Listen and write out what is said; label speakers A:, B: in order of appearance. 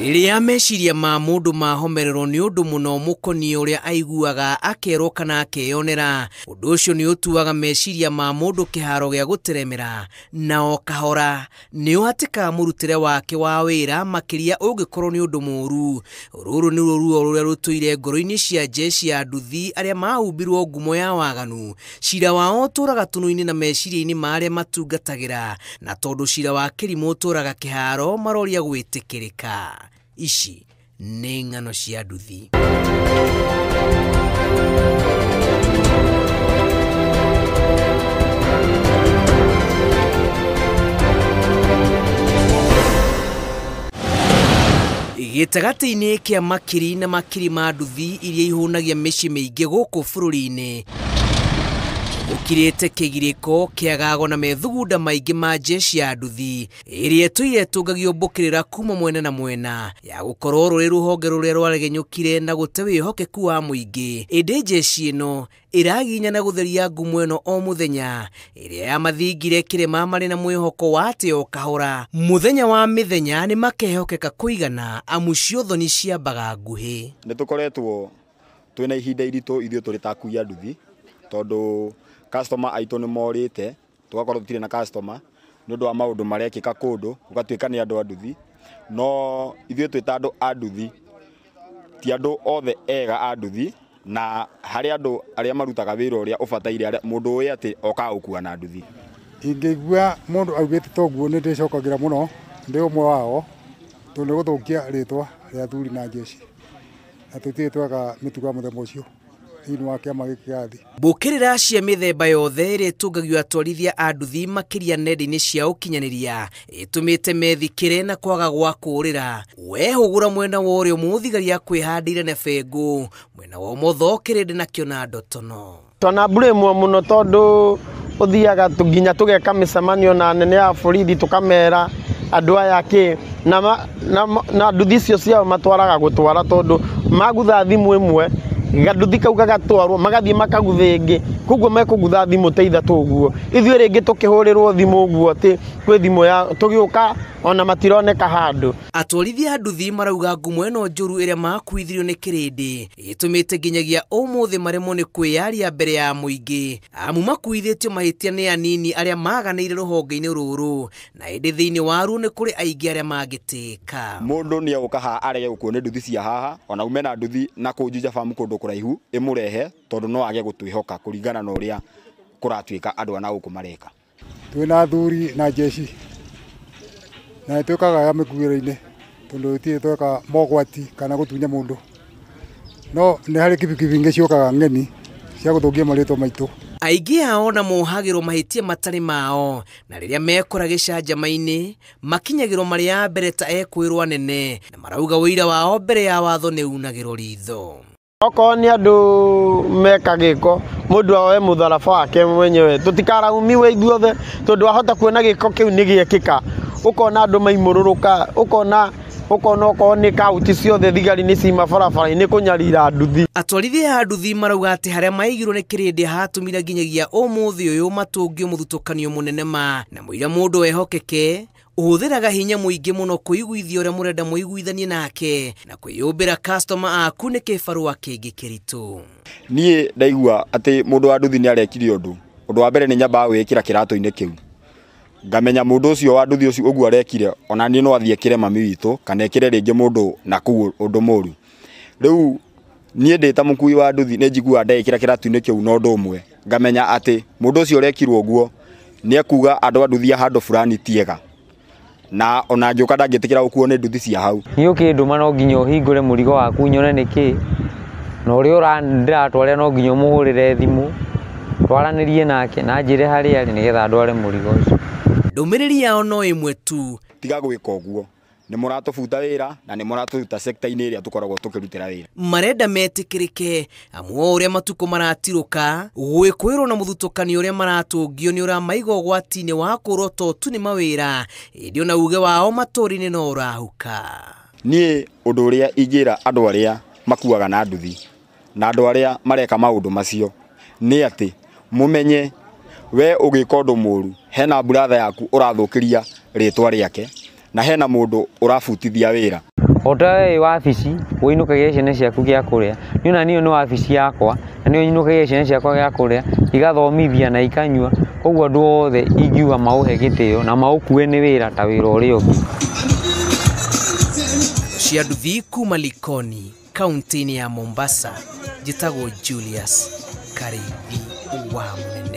A: Rĩrĩa meciria ma mũndũ mahomererwo nĩ ũndũ mũno mũkoniĩ ũrĩa aiguaga akerwo kana akeyonera, ũndũ ũcio nĩ ũtuaga meciria ma mũndũ kĩharo gĩa gũteremera, na o kahora nĩ ũhatĩkaga mũrutĩre wake wa wĩra makĩria ũngĩkorwo nĩ ũndũ mũru. Rũrũ nĩruo ruo rũrĩa rũtũire ngoro-inĩ cia jeshi ya nduthi arĩa mahumbirwo ngumo ya waganu. Cira wao ũtũraga tũnua-inĩ na meciria-inĩ ma arĩa matungatagĩra, na tondũ cira wa kĩrimũ ũtũraga kĩharo maroria gwĩtĩkĩrĩka. Ici nĩ ng'ano cia nduthi. Gĩtagatĩ-inĩ kĩa makiri na makiri ma nduthi iria ihũnagia mĩciĩ mĩingĩ gũkũ bũrũri-inĩ, gũkirĩte kĩgirĩko kĩagago na methugunda maingĩ ma jeshi ya nduthi ĩrĩa ĩtũire ĩtũngagio mbũkĩrĩra kuma mwena na mwena ya gũkorwo rũrĩ rũhonge rũrĩa rwaregenyũkire na gũte wĩhokeku wa mũingĩ. Ĩndĩ jeshi ĩno ĩraginya na gũtheria ngumo ĩno o mũthenya, ĩrĩa yamathingire kĩrĩma marĩ na mwĩhoko wa atĩ o kahora mũthenya wa mĩthenya nĩ makehokeka kũigana, amu cio thoni ciambaga nguhĩ.
B: Nĩ tũkoretwo twĩna ihinda iritũ ithuĩ tũrĩ ta akui a nduthi, tondũ customer aitũ nĩ morĩte, tũgakorwo tũtirĩ na customer nĩ ũndũ wa maũndũ marekĩka kũndũ, gũgatuĩka nĩ andũ a nduthi. No ithuĩ twĩ ta andũ a nduthi, ti andũ othe ega a nduthi, na harĩ andũ arĩa marutaga wĩra ũrĩa ũbataire, mũndũ ũĩ atĩ okaga gũkua na nduthi.
C: Ingĩigua mũndũ augĩte toguo nĩ ndĩcokagĩra mũno, ndĩ ũmwe wao, tondũ nĩ gũthũkia rĩtwa rĩa athuri na jeshi, na tũtirĩ tweka mĩtugo ya mũthemba ũcio thĩinĩ wa kĩama gĩkĩ gĩa thĩ.
A: Mbũkĩrĩra cia mĩthemba yothe ĩrĩa ĩtũngagio atwarithia a nduthi makĩria nenda-inĩ cia ũkinyanĩria ĩtũmĩte methikĩre na kwaga gwa kũũrĩra. Wehũgũra mwena wa ũrĩo mũthigari akwĩhandĩire na bengũ, mwena wa ũmotho kĩrĩndĩ nakĩo na ndotono.
D: Twanamburĩmwo mũno tondũ ũthiaga nginya tũgeka mĩcemanio na anene a borithi tũkamera andũ aya kĩ na nduthi icio ciao matwaraga gũtwara, tondũ magutha thimũ ĩmwe ganduthi kau gagatwarwo magathiĩ makagutha ĩngĩ, koguo mekũgutha thimũ ta ithatũ ũguo. Ithuĩ rĩngĩ tũkĩhũrĩrwo thimũ ũguo atĩ kwĩ thimũ ya tũgĩũka ona matironeka handũ.
A: Atwarithia a nduthi marauga ngumo ĩno njũru ĩrĩa makuithirio nĩ kĩrĩndĩ ĩtũmĩte nginyagia ũmũthĩ maremwo nĩ kwĩyaria mbere ya mũingĩ, amu makuithĩtio mahĩtia nĩ anini arĩa maganĩire rũhonge-inĩ rũrũ, na ĩndĩ thĩinĩ waruo nĩ kũrĩ aingĩ arĩa mangĩtĩka.
B: Mũndũ nĩ egũka haha arege gũkuo nĩ nduthi cia haha, ona ume na nduthi na kũu Juja Farm kũndũ kũraihu ĩmũrehe, tondũ no age gũtwĩhoka kũringana na ũrĩa kũratuĩka andũ a na gũkũ mareka.
C: Twĩna athuri na jeshi na twĩkaga ya mĩkuĩre-inĩ, tondũ tũtirĩ tweka mogwati kana gũtunya mũndũ, no nĩ harĩ kibikibi ingĩ ciũkaga ng'eni cia gũthũkia marĩtwa maitũ.
A: Aingĩ ao na mohagĩrwo mahĩtia matarĩ mao, na rĩrĩa mekora gĩcanjama-inĩ makinyagĩrwo marĩ a mbere ta ekwĩrwo anene, na marauga ũira wao mbere ya watho nĩ unagĩrwo ritho.
D: Okorwo nĩ andũ meka gĩko, mũndũ oe mũtharaba wake mwenyewe, tũtikaraumiwe ithuothe, tondũ wahota kuona gĩko kĩu nĩ gĩekĩka, ũkona andũ maimũrũrũka, ũkona okorwo nĩ kaunti ciothe thigari nĩ cima barabara-inĩ kũnyarira nduthi.
A: Atwarithia a nduthi marauga atĩ harĩa maigirwo nĩ kĩrĩndĩ hatũmire nginyagia ũmũthĩ ũyũ matũngio mũthutũkanio mũnene ma, na mũira mũndũ wehokeke ũhũthĩraga hinya mũingĩ mũno kũiguithia ũrĩa mũrenda mũiguithanie nake, na kwĩyũmbĩra customer aku nĩ kĩbarũa kĩngĩ kĩritũ.
B: Niĩ ndaigua atĩ mũndũ wa nduthi nĩ arekire ũndũ, ũndũ wa mbere nĩ nyambaga gwĩkĩra kĩratũ-inĩ kĩu, ngamenya mũndũ ũcio wa nduthi ũcio ũguo arekire ona niĩ no athiĩ ekĩre mami witũ kana ekĩre rĩngĩ mũndũ na kũu ũndũ mũru. Rĩu niĩ ndĩ ta mũkui wa nduthi nĩ njiguaga ndekĩra kĩratũ-inĩ kĩu na ũndũ ũmwe, ngamenya atĩ mũndũ ũcio ũrekirwo ũguo nĩ ekuga andũ a nduthi a handũ fulani ti ega, na ona ngĩũka ndangĩtĩkĩra gũkuo nĩ nduthi cia hau.
E: Niĩ ũkĩndũma no nginya ũhingũre mũrigo waku nyone nĩkĩ, na ũrĩa ndĩratwarĩra no nginya ũmũhũrĩre thimũ twaranĩrie nake na njĩre harĩa arĩ nĩgetha ndware mũrigo ũcio.
A: Ndũmĩrĩri yao no ĩmwe tu,
B: tiga gwĩka ũguo, nĩ mũratũbuta wĩra na nĩ mũratũruta sector-inĩ ĩrĩa tũkoragwo tũkĩrutĩra wĩra.
A: Marenda metĩkĩrĩke, amu o ũrĩa matukũ maratirũka, gwĩkũĩrwo na mũthutũkanio ũrĩa maratũngio nĩ ũramaiga ũgwati-inĩ wa kũũrwo to tu nĩ mawĩra, ĩndĩ ona uge wao matũũra-inĩ no ũrahuka.
B: Niĩ ũndũ ũrĩa ingĩra andũ arĩa makuaga na nduthi na andũ arĩa mareka maũndũ macio nĩ atĩ mũmenye we ũgĩka ũndũ mũru hena brother yaku ũrathũkĩria rĩtwa rĩake na hena mũndũ ũrabutithia wĩra.
E: O ta we wĩ wabici ũinũkagia ciana ciaku gĩa kũrĩa, niĩ ona niĩ nĩ wabici yakwa na nĩyo nyinũkagia ciana ciakwa gĩa kũrĩa, igathomithia na ikanyua. Koguo andũ othe ingiuga maũhe gĩtĩo na maũkue nĩ wĩra ta wĩra ũrĩa ũngĩ.
A: Cia nduthi kuma Likoni, kaunti-inĩ ya Mombasa, njĩtagwo Julius Karithi wa Mũnene.